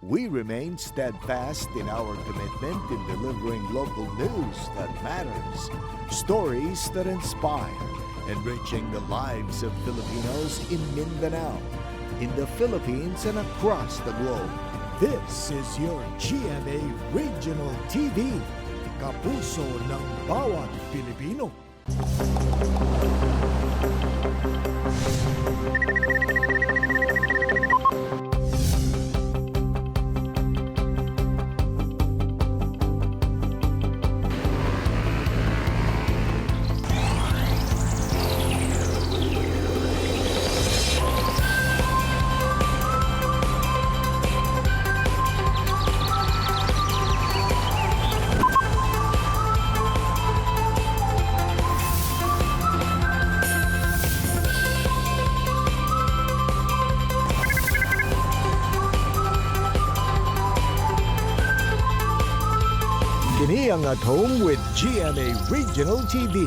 We remain steadfast in our commitment in delivering local news that matters, stories that inspire, enriching the lives of Filipinos in Mindanao, in the Philippines, and across the globe. This is your GMA Regional TV, kapuso ng bawat Pilipino. Kini ang At Home with GMA Regional TV.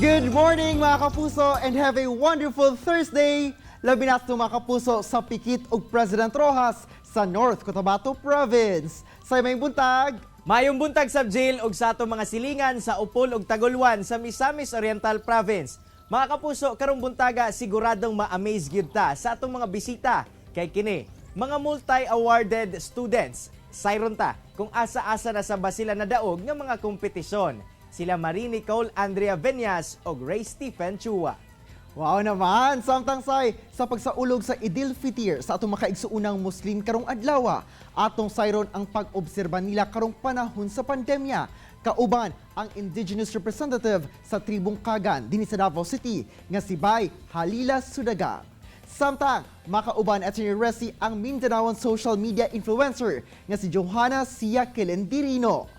Good morning, mga kapuso, and have a wonderful Thursday! Labi na ato, mga kapuso, sa Pikit ug President Rojas sa North Cotabato Province. Sa may buntag, Mayong buntag sab, Jill, ug sa atong mga silingan sa Opol ug Tagoluan sa Misamis Oriental Province. Mga kapuso, karong buntaga siguradong ma-amaze gyud ta sa atong mga bisita kay kini mga multi-awarded students. Sayron ta kung asa-asa na sa ba sila nadaog nga mga kompetisyon. Sila Marie Nicole Andrea Venyas ug Ray Stephen Chua. Wow naman! Samtang say, sa pagsaulog sa Idil Fitir sa atong makaigsuunang Muslim karong adlaw, atong sayron ang pag-obserba nila karong panahon sa pandemya. Kauban ang indigenous representative sa tribong Kagan dinhi sa Davao City nga si Bay Halila Sudagang. Samtang makauban at Resi ang Mindanaoan social media influencer nga si Johanna Sia Kelendirino.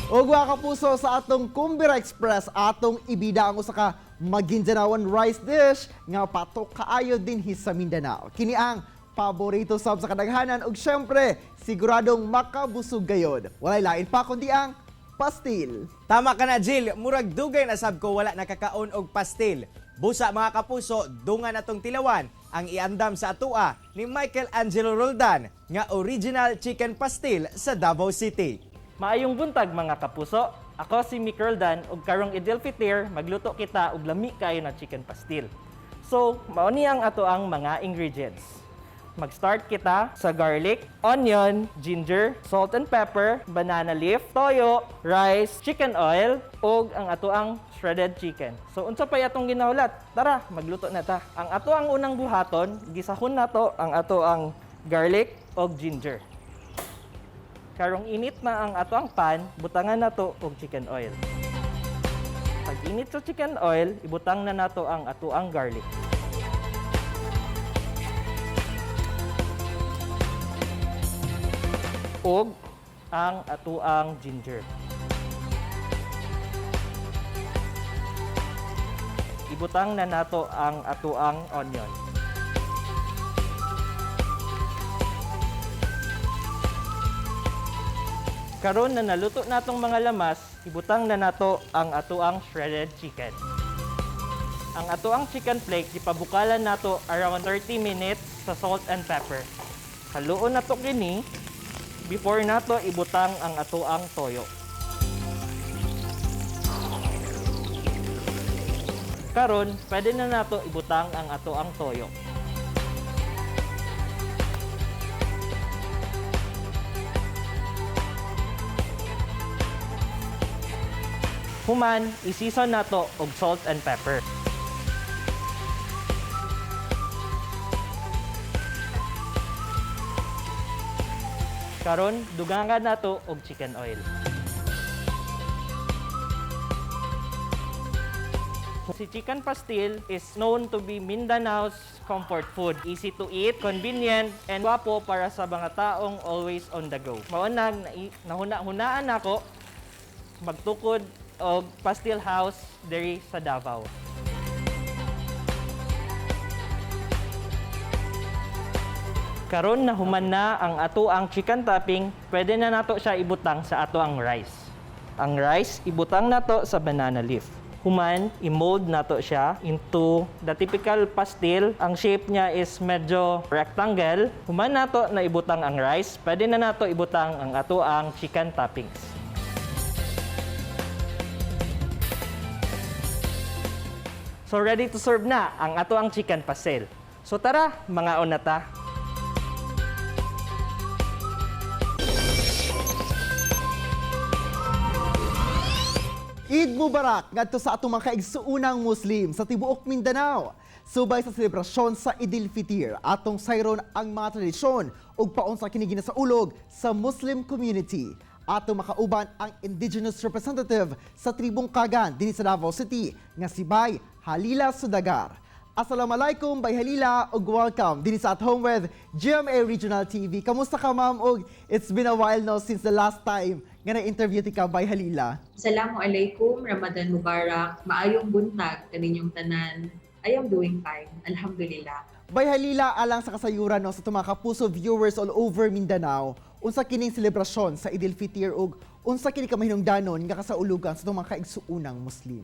Ug mga kapuso, sa atong Kumbira Express, atong ibida ang usa ka Maguindanaoan rice dish nga patok kaayo dinhi sa Mindanao. Kini ang paborito sab sa kadaghanan ug syempre siguradong makabusog gayod. Walay lain pa kundi ang pastil. Tama ka na, Jill. Murag dugay na sab ko wala nakakaon og pastil. Busa, mga kapuso, dunga na tong tilawan ang iandam sa atua ni Michael Angelo Roldan nga original chicken pastil sa Davao City. Maayong buntag, mga kapuso. Ako si Mick Roldan ug karong Idil Fitir magluto kita og lami kaayo na chicken pastil. So, mao ni ang ato ang mga ingredients. Mag-start kita sa garlic, onion, ginger, salt and pepper, banana leaf, toyo, rice, chicken oil, ug ang ato ang shredded chicken. So unsa pay atong ginahulat? Tara, magluto na ta. Ang ato ang unang buhaton, gisahon nato ang ato ang garlic ug ginger. Karong init na ang ato ang pan, butangan nato og chicken oil. Pag init sa chicken oil, ibutang na nato ang ato ang garlic. Ug ang ato ang ginger. Ibutang na nato ang ato ang onion. Karon na naluto natong mga lamas, ibutang na nato ang atoang shredded chicken. Ang atoang chicken flake gipabukalan nato around 30 minutes sa salt and pepper. Haluon nato kini before nato ibutang ang atoang toyo. Karon, pwede na nato ibutang ang atoang toyo. Human, i-season nato og salt and pepper. Karon, dugangan nato og chicken oil. Si chicken pastil is known to be Mindanao's comfort food. Easy to eat, convenient, and gwapo para sa mga taong always on the go. Mao na nahuna-hunaan nako magtukod og pastil house diri sa Davao. Karon na human na ang ato ang chicken topping, pwede na nato siya ibutang sa ato ang rice. Ang rice ibutang nato sa banana leaf. Human, i-mold nato siya into the typical pastil. Ang shape niya is medyo rectangle. Human nato na ibutang ang rice, pwede na nato ibutang ang ato ang chicken toppings. So ready to serve na ang ato ang chicken pastel. So tara, mga na ta. Eid Mubarak ngadto sa atong mga kaigsuonang Muslim sa tibuok Mindanao. Subay sa selebrasyon sa Idil Fitir, atong sayron ang mga tradisyon ug paunsa kini ginasaulog sa Muslim community. Atong makauban ang indigenous representative sa tribong Kagan dinhi sa Davao City nga si Bay Halila Sudagar. Assalamualaikum, Bay Halila, ug welcome dinhi sa At Home with GMA Regional TV. Kamusta ka, ma'am? Ug it's been a while no since the last time nga na-interview ti ka, Bay Halila. Assalamualaikum, Ramadan Mubarak, maayong buntag kaninyong tanan. I am doing fine, alhamdulillah. Bay Halila, alang sa kasayuran no, sa atong mga kapuso viewers all over Mindanao, unsa kining selebrasyon sa Idil Fitir ug unsa kini kamahinungdanon nga kasaulugan sa atong mga kaigsuonang Muslim?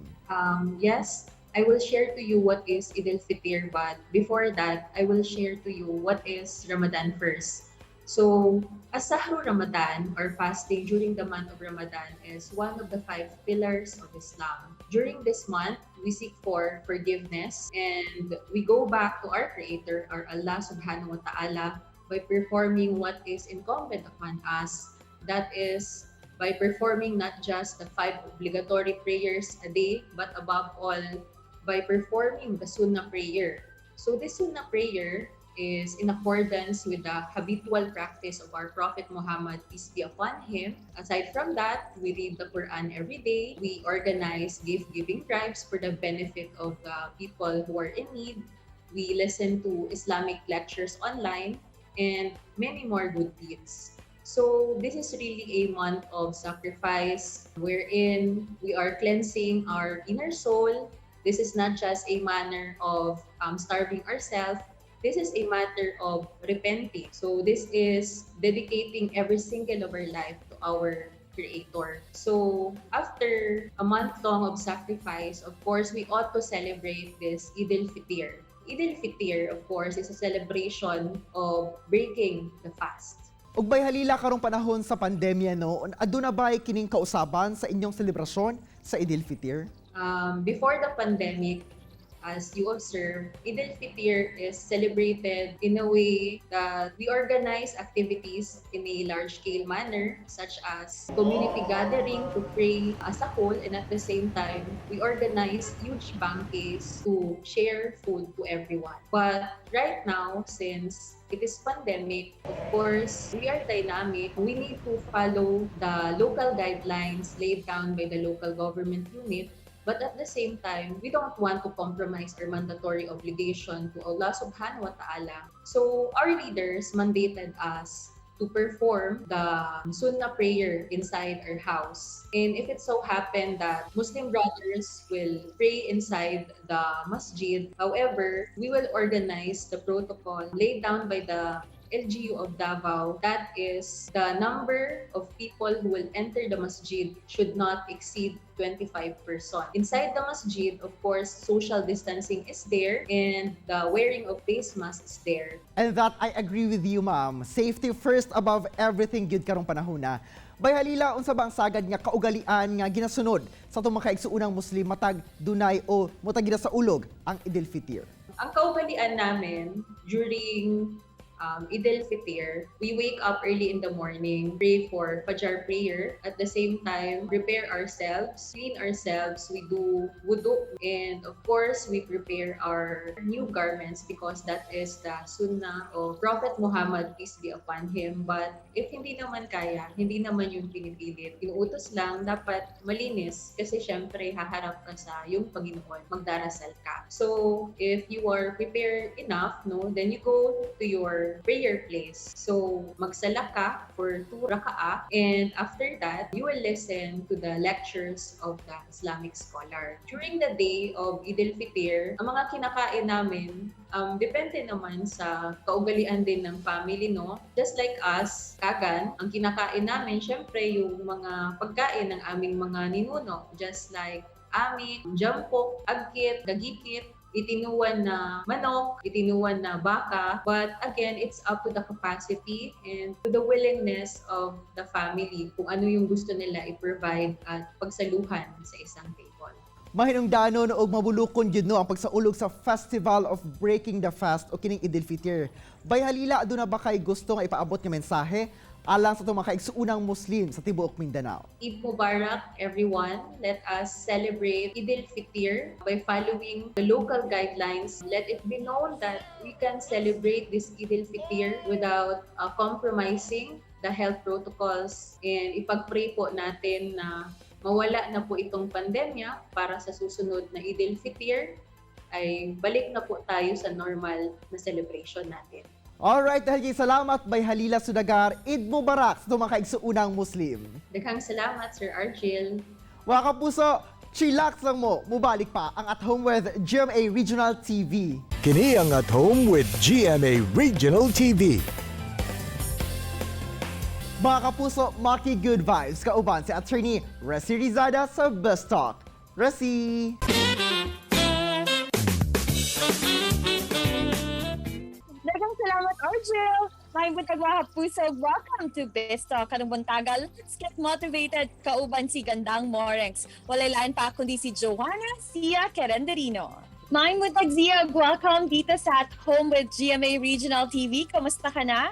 Yes, I will share to you what is Idil Fitir, but before that, I will share to you what is Ramadan first. So, As-Sahru Ramadan, or fasting during the month of Ramadan, is one of the five pillars of Islam. During this month, we seek for forgiveness and we go back to our Creator, our Allah subhanahu wa ta'ala, by performing what is incumbent upon us. That is by performing not just the five obligatory prayers a day, but above all, by performing the Sunnah prayer. So this Sunnah prayer is in accordance with the habitual practice of our Prophet Muhammad, peace be upon him. Aside from that, we read the Quran every day. We organize gift-giving drives for the benefit of the people who are in need. We listen to Islamic lectures online and many more good deeds. So this is really a month of sacrifice wherein we are cleansing our inner soul. This is not just a manner of starving ourselves. This is a matter of repenting. So this is dedicating every single of our life to our Creator. So after a month long of sacrifice, of course, we ought to celebrate this Idil Fitir. Idil Fitir, of course, is a celebration of breaking the fast. Ug Bay Halila, karong panahon sa pandemya no, aduna bay kining kausaban sa inyong selebrasyon sa Idil Fitir? Before the pandemic, as you observe, Idil Fitir is celebrated in a way that we organize activities in a large-scale manner, such as community gathering to pray as a whole, and at the same time, we organize huge banquets to share food to everyone. But right now, since it is pandemic, of course, we are dynamic. We need to follow the local guidelines laid down by the local government unit. But at the same time, we don't want to compromise our mandatory obligation to Allah subhanahu wa ta'ala. So our leaders mandated us to perform the Sunnah prayer inside our house. And if it so happened that Muslim brothers will pray inside the masjid, however, we will organize the protocol laid down by the LGU of Davao. That is, the number of people who will enter the masjid should not exceed 25 person. Inside the masjid, of course, social distancing is there and the wearing of face mask is there. And that I agree with you, ma'am. Safety first above everything gyud karong panahon na. Bay Halila, unsa ba ang sagad nga kaugalian nga ginasunod sa atong mga kaigsuonang Muslim matag dunay o mutag ginasaulog ang Idil Fitir? Ang kaugalian namin during Idil Fitir, we wake up early in the morning, pray for Fajr prayer. At the same time, prepare ourselves, clean ourselves, we do wudu, and of course, we prepare our new garments because that is the sunnah of Prophet Muhammad, peace be upon him. But if hindi naman kaya, hindi naman yung pinipilit. Inuutos lang, dapat malinis kasi syempre haharap ka sa yung Panginoon, magdarasal ka. So, if you are prepared enough, no, then you go to your prayer place. So, magsala ka for 2 raka'a, and after that, you will listen to the lectures of the Islamic scholar. During the day of Idil Fitir, ang mga kinakain namin, depende naman sa kaugalian din ng family, no? Just like us, Kagan, ang kinakain namin, syempre, yung mga pagkain ng aming mga ninuno. Just like Amik, Jampok, Agkit, Gagikit, itinuan na manok, itinuan na baka. But again, it's up to the capacity and to the willingness of the family kung ano yung gusto nila i-provide at pagsaluhan sa isang table. Mahinungdanon og mabulukon gyud no ang pagsaulog sa Festival of Breaking the Fast o kining Idil Fitir. Bay Halila, aduna ba kay gusto nga ipaabot nga mensahe alang sa atong mga kaigsuonang Muslim sa tibuok Mindanao? Eid Mubarak, everyone. Let us celebrate Eid al-Fitr by following the local guidelines. Let it be known that we can celebrate this Eid al-Fitr without compromising the health protocols, and ipag-pray po natin na mawala na po itong pandemya para sa susunod na Eid al-Fitr ay balik na po tayo sa normal na celebration natin. Alright, dahil kay salamat, Bay Halila Sudagar. Eid Mubarak sa atong mga kaigsuonang Muslim. Daghang salamat, Sir Argel. Mga kapuso, chillax lang mo. Mubalik pa ang At Home with GMA Regional TV. Kini ang At Home with GMA Regional TV. Mga kapuso, maki good vibes kauban si Attorney Resi Rizada sa Best Talk. Resi! Daghang salamat, Argel! Maayong buntag, mga kapuso. Welcome to Best Talk. Karong buntaga, let's get motivated kauban si Gandang Morenx. Walay lain pa kundi si Joanna Sia Querenderino. Maayong buntag, Zia. Welcome dito sa At Home with GMA Regional TV. Kamusta ka na?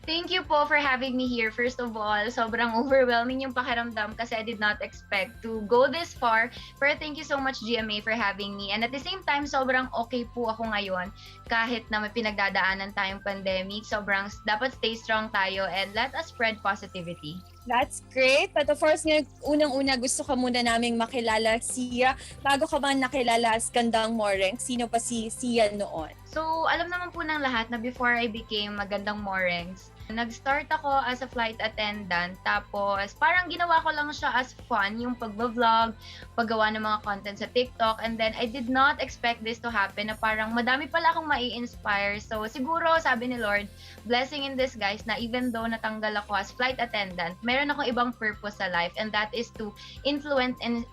Thank you po for having me here. First of all, sobrang overwhelming yung pakiramdam kasi I did not expect to go this far. Pero thank you so much, GMA, for having me. And at the same time, sobrang okay po ako ngayon kahit na may pinagdadaanan tayong pandemic. Sobrang dapat stay strong tayo and let us spread positivity. That's great. But of course, ngayon, unang-una gusto ka muna naming makilala, Sia. Bago ka ba nakilala as Gandang Morenx, sino pa si Sia noon? So, alam naman po ng lahat na before I became Magandang Morenx, nag-start ako as a flight attendant. Tapos, parang ginawa ko lang siya as fun, yung pag-vlog, paggawa ng mga content sa TikTok. And then, I did not expect this to happen na parang madami pala akong mai-inspire. So, siguro, sabi ni Lord, blessing in disguise na even though natanggal ako as flight attendant, meron akong ibang purpose sa life, and that is to influence and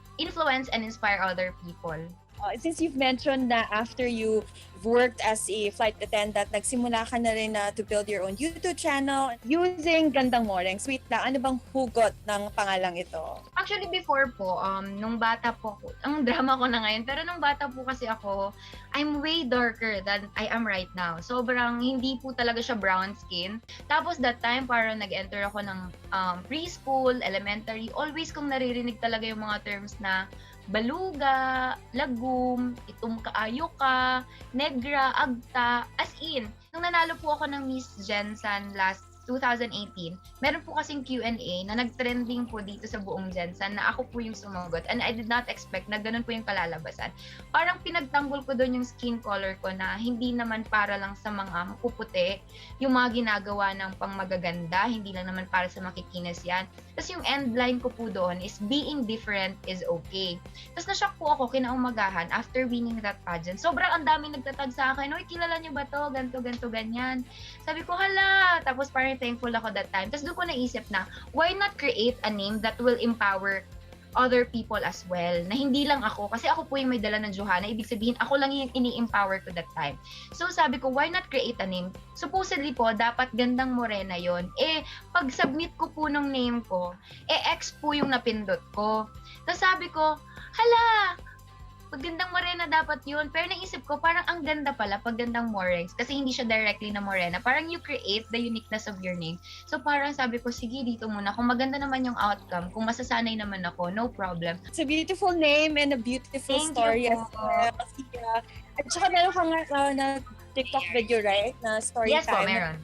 inspire other people. Since you've mentioned na after you worked as a flight attendant, nagsimula ka na rin na to build your own YouTube channel using Gandang Morenx. Wait lang, ano bang hugot ng pangalang ito? Actually, before po, nung bata po ako, ang drama ko na ngayon, pero nung bata po kasi ako, I'm way darker than I am right now. Sobrang hindi po talaga siya brown skin. Tapos that time, parang nag-enter ako ng preschool, elementary, always kong naririnig talaga yung mga terms na baluga, lagum, itom kaayo ka, negra, agta, as in. Nung nanalo po ako ng Miss Gensan last 2018, meron po kasing Q&A na nag-trending po dito sa buong Gensan na ako po yung sumagot. And I did not expect na ganun po yung kalalabasan. Parang pinagtanggol ko doon yung skin color ko na hindi naman para lang sa mga mapuputi yung mga ginagawa ng pangmagaganda, hindi lang naman para sa makikinis yan. Tapos yung end line ko po doon is "Being different is okay." Tapos na-shock po ako kinaumagahan after winning that pageant. Sobrang ang daming nagtatag sa akin, "Uy, kilala niyo ba to? Ganto, ganto, ganyan." Sabi ko, "Hala!" Tapos parang thankful ako that time. Tapos doon ko naisip na, why not create a name that will empower other people as well, na hindi lang ako, kasi ako po yung may dala ng Johanna, ibig sabihin, ako lang yung ini-empower ko that time. So sabi ko, why not create a name? Supposedly po, dapat Gandang Morena yon. Eh, pag submit ko po ng name ko, eh, X po yung napindot ko. Tapos sabi ko, "Hala, Pag Gandang Morena dapat yun." Pero naisip ko, parang ang ganda pala pag Gandang Morenx kasi hindi siya directly na Morena. Parang you create the uniqueness of your name. So parang sabi ko, "Sige, dito muna. Kung maganda naman yung outcome, kung masasanay naman ako, no problem." It's a beautiful name and a beautiful Thank you story as po. well, Sia. At saka meron ka nga na TikTok video, right? Na story Yes po, time. Meron.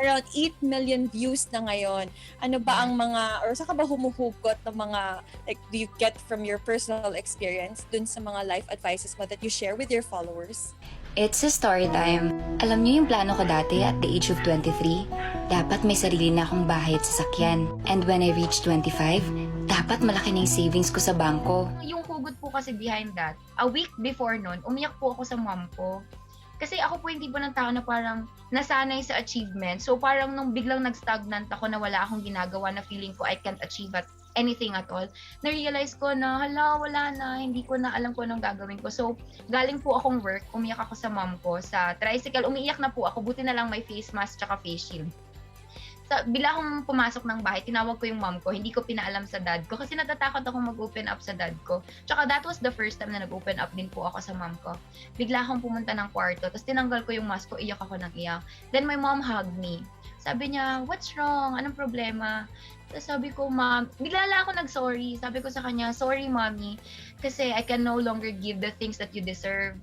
Around 8 million views na ngayon. Ano ba ang mga, or saan ka ba humuhugot ng mga, like, do you get from your personal experience dun sa mga life advices mo that you share with your followers? It's a story time. Alam niyo yung plano ko dati at the age of 23? Dapat may sarili na akong bahay at sasakyan. And when I reached 25, dapat malaki na yung savings ko sa bangko. Yung hugot po kasi behind that, a week before nun, umiyak po ako sa mom ko. Kasi ako po yung tipo ng tao na parang nasanay sa achievement. So parang nung biglang nag-stagnant ako na wala akong ginagawa na feeling ko I can't achieve at anything at all. Na-realize ko na, hala, wala na, hindi ko na alam kung anong gagawin ko. So, galing po akong work, umiyak ako sa mom ko sa tricycle, umiiyak na po ako, buti na lang may face mask tsaka face shield. Bigla akong pumasok ng bahay, tinawag ko yung mom ko, hindi ko pinaalam sa dad ko kasi natatakot akong mag-open up sa dad ko. Tsaka that was the first time na nag-open up din po ako sa mom ko. Bigla akong pumunta ng kwarto, tapos tinanggal ko yung mask ko, iyak ako ng iyak. Then my mom hugged me. Sabi niya, "What's wrong? Anong problema?" Tapos sabi ko, "Mom," bigla lang ako nag-sorry. Sabi ko sa kanya, "Sorry, Mommy, kasi I can no longer give the things that you deserve.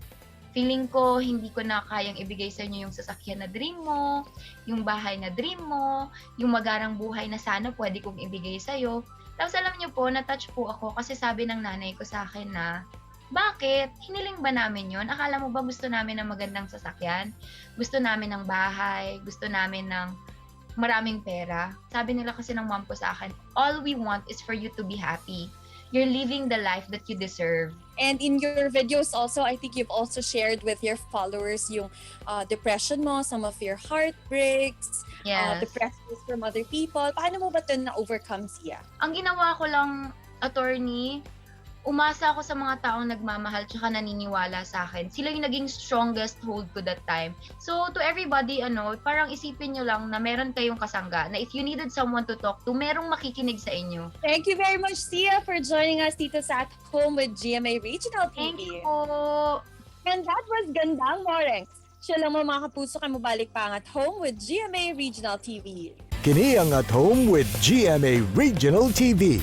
Feeling ko, hindi ko na kayang ibigay sa inyo yung sasakyan na dream mo, yung bahay na dream mo, yung magarang buhay na sana pwede kong ibigay sa'yo." Tapos alam niyo po, na-touch po ako kasi sabi ng nanay ko sa akin na, "Bakit? Hiniling ba namin yon? Akala mo ba gusto namin ng magandang sasakyan? Gusto namin ng bahay? Gusto namin ng maraming pera?" Sabi nila kasi ng mom ko sa akin, "All we want is for you to be happy. You're living the life that you deserve." And in your videos also, I think you've also shared with your followers yung depression mo, some of your heartbreaks, the pressures from other people. Paano mo ba ito na-overcome, Sia? Ang ginawa ko lang, attorney, umasa ako sa mga taong nagmamahal tsaka naniniwala sa akin. Sila yung naging strongest hold ko that time. So, to everybody, ano, parang isipin nyo lang na meron kayong kasangga, na if you needed someone to talk to, merong makikinig sa inyo. Thank you very much, Sia, for joining us dito sa At Home with GMA Regional TV. Thank you po! And that was Gandang Morenx. Siya lang mo, mga kapuso, kay mobalik pa ang At Home with GMA Regional TV. Kini ang At Home with GMA Regional TV.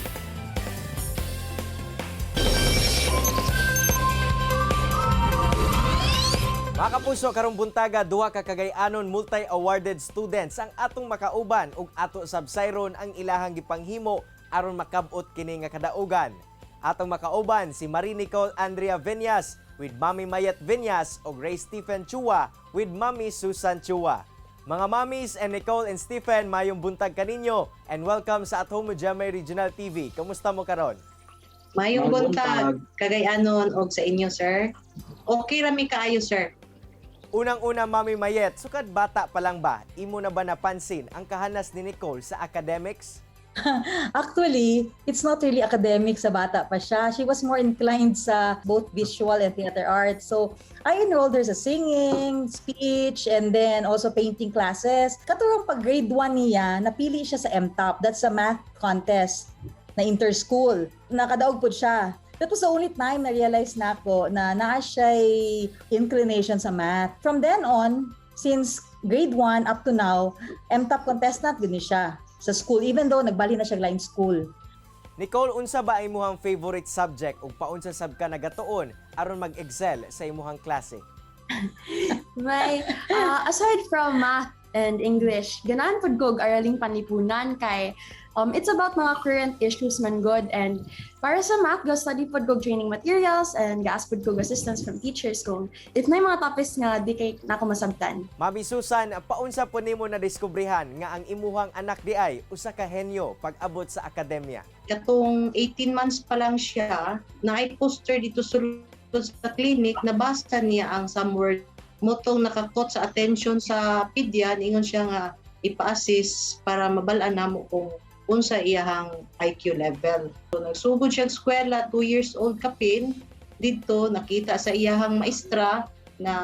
Mga kapuso, karong buntaga, duha ka Cagay-anon multi-awarded students ang atong makauban ug ato sabsayron ang ilahang gipanghimo aron makab-ot kini nga kadaugan. Atong makauban si Marie Nicole Andrea Viñas with Mami Mayet Viñas ug Ray Stephen Chua with Mami Susan Chua. Mga mamis and Nicole and Stephen, mayong buntag kaninyo and welcome sa At Home with GMA Regional TV. Kamusta mo karon? Mayong buntag, Cagay-anon og sa inyo, sir. Okay rami kaayo, sir. Unang-una, Mami Mayet, sukad bata pa lang ba, imo na ba napansin ang kahanas ni Nicole sa academics? Actually, it's not really academic sa bata pa siya. She was more inclined sa both visual and theater arts. So, I enrolled her sa singing, speech, and then also painting classes. Katurong pag grade 1 niya, napili siya sa MTOP. That's a math contest na inter-school. Nakadaog po siya. That was the only time na realize na ako na naa siya'y inclination sa math. From then on, since grade 1 up to now, MTOP contestant gud ni siya sa school, even though nagbalhin na siya line school. Nicole, unsa ba ang imuhang favorite subject ug paunsa sab ka nagatuon aron mag-excel sa imuhang klase? Aside from math and English, ganahan pud ko og araling panlipunan kay it's about mga current issues man gud, and para sa math, go study pud ko og training materials and ga-ask pud ko og assistance from teachers kung if may mga topics nga di kay nako masabtan. Mami Susan, paunsa po nimo na diskubrihan nga ang imuhang anak di ay usa ka henyo pag-abot sa akademya? Katong 18 months pa lang siya, naay poster dito sulod sa clinic, nabasa niya ang some word mao tong naka-caught sa attention sa pedia, ingon siya nga ipa-assist para mabal-an namo kung unsa iyahang IQ level. So nagsugod siya sa eskwela, 2 years old kapin, didto nakita sa iyahang maestra na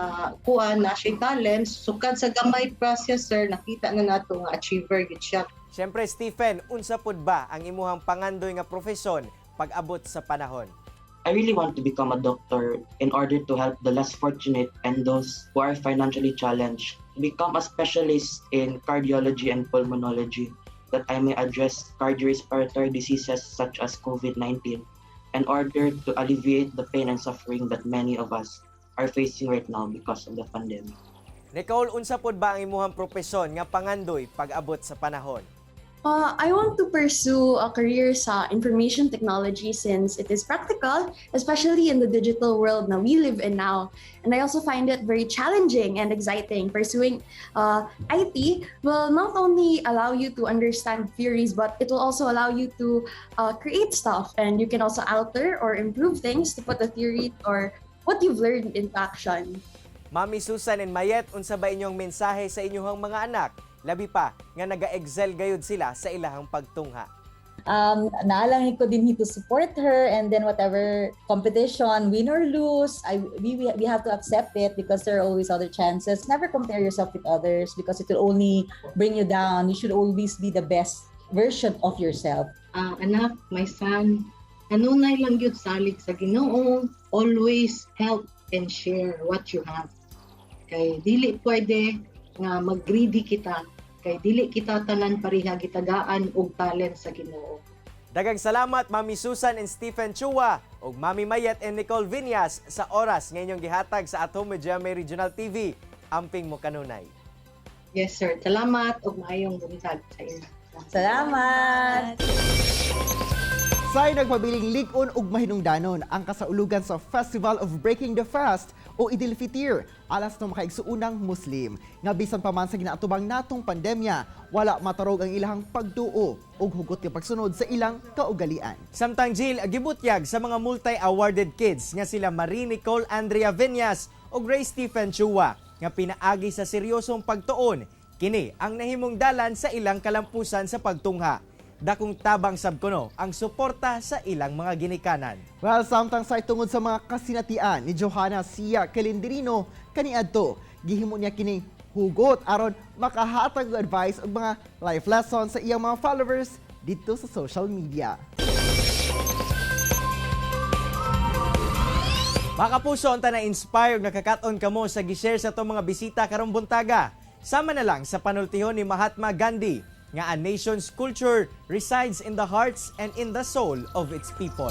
kuan na siya talents. Sukad sa gamay process, sir, nakita na nato nga achiever gid siya. Siyempre, Stephen, unsa pud ba ang imuhang pangandoy nga profesyon pag-abot sa panahon? I really want to become a doctor in order to help the less fortunate and those who are financially challenged. Become a specialist in cardiology and pulmonology that I may address cardiorespiratory diseases such as COVID-19 in order to alleviate the pain and suffering that many of us are facing right now because of the pandemic. Nicole, unsa pud ba ang imuhang propesyon nga pangandoy pag-abot sa panahon? I want to pursue a career sa information technology since it is practical, especially in the digital world na we live in now. And I also find it very challenging and exciting. Pursuing IT will not only allow you to understand theories, but it will also allow you to create stuff. And you can also alter or improve things to put the theory or what you've learned into action. Mami Susan and Mayet, unsa ba inyong mensahe sa inyong mga anak? Labi pa nga naga-excel gayud sila sa ilahang pagtungha. Naa lang ko dinhi to support her and then whatever competition, win or lose, I we have to accept it because there are always other chances. Never compare yourself with others because it will only bring you down. You should always be the best version of yourself. Ah, anak, my son, kanunay lang gyud salig sa Ginoo, always help and share what you have. Kay dili pwede nga mag-greedy kita, kay dili kita tanan pareha gitagaan og talent sa Ginoo. Daghang salamat, Mami Susan and Stephen Chua ug Mami Mayet and Nicole Vinyas, sa oras nga inyong gihatag sa At Home with GMA Regional TV. Amping mo kanunay. Yes, sir. Salamat ug maayong buntag sa inyo. Salamat! Say nagpabiling lig-on ug mahinungdanon ang kasaulugan sa Festival of Breaking the Fast o Idil Fitir alas ng makaigsuunang Muslim. Nga bisan pa man sa ginaatubang natong pandemya, wala matarog ang ilahang pagduo ug hugot nga pagsunod sa ilang kaugalian. Samtang Jill, gibutyag sa mga multi-awarded kids nga sila Marie Nicole Andrea Vinyas ug Ray Stephen Chua nga pinaagi sa seryosong pagtuon kini ang nahimong dalan sa ilang kalampusan sa pagtungha. Dakong tabang sab kuno ang suporta sa ilang mga ginikanan. Well, samtang sa tungod sa mga kasinatian ni Johanna Sia Calenderino kaniadto, gihimo niya kining hugot aron makahatag og advice ug mga life lessons sa iyang mga followers dito sa social media. Mga kapuso, unta na-inspire ug nakakaton kamo sa gishare sa atong mga bisita karong buntaga. Sama na lang sa panultihon ni Mahatma Gandhi nga a nation's culture resides in the hearts and in the soul of its people.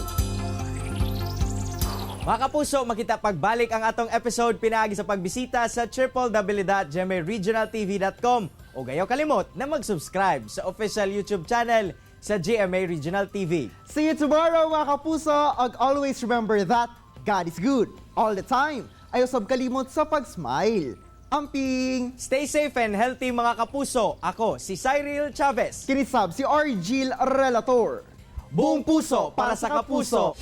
Mga kapuso, makita pagbalik ang atong episode pinaagi sa pagbisita sa www.gmaregionaltv.com o ayaw kalimot na mag-subscribe sa official YouTube channel sa GMA Regional TV. See you tomorrow, mga kapuso! Ug always remember that God is good all the time. Ayaw sab kalimot sa pag-smile. Amping! Stay safe and healthy, mga kapuso. Ako si Cyril Chavez. Kini sab si Argil Relator. Buong puso para sa kapuso.